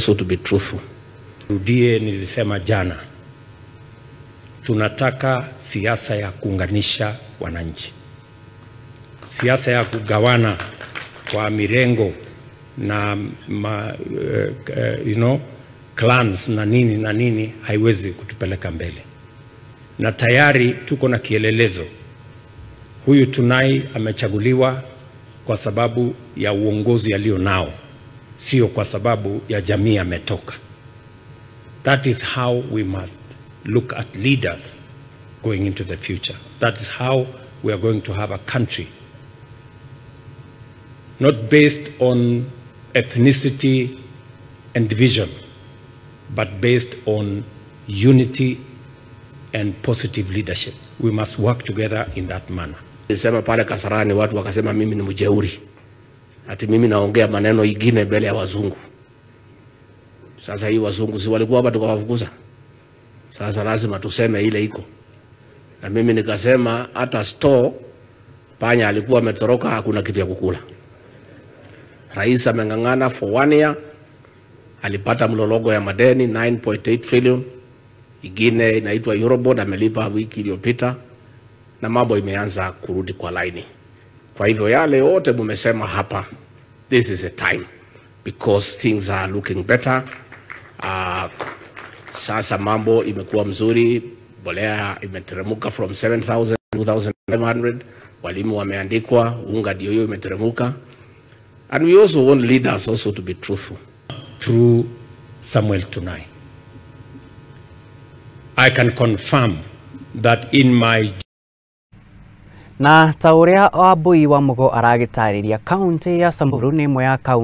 To be truthful. Rudie, nilisema jana, tunataka siasa ya kuunganisha wananchi. Siasa ya kugawana kwa mirengo na clans na nini haiwezi kutupeleka mbele. Na tayari tuko na kielelezo. Huyu Tunai amechaguliwa kwa sababu ya uongozi alio nao, sio kwa sababu ya jamii ametoka. That is how we must look at leaders going into the future. That is how we are going to have a country not based on ethnicity and division, but based on unity and positive leadership. We must work together in that manner. Nilisema pale Kasarani, watu wakasema mimi ni mjeuri, ati mimi naongea maneno ingine mbele ya wazungu. Sasa hii wazungu si walikuwa hapa tukawafukuza? Sasa lazima tuseme ile iko. Na mimi nikasema hata store panya alikuwa ametoroka, hakuna kitu ya kukula. Rais ameng'ang'ana for 1 year, alipata mlolongo ya madeni 9.8 trillion. Ingine inaitwa Eurobond amelipa wiki iliyopita, na mambo imeanza kurudi kwa laini. Kwa hivyo yale yote mumesema hapa, this is a time because things are looking better. Sasa mambo imekuwa mzuri, bolea imeteremuka from 7,000 2,500, walimu wameandikwa, unga ndio hiyo imeteremuka. And we also want leaders also to be truthful. Through Samuel Tunai, I can confirm that in my Na ta ũrĩa Wambui wa Mugo aragĩtarĩria, kaunti ya Samburu nĩ ĩmwe ya kaunti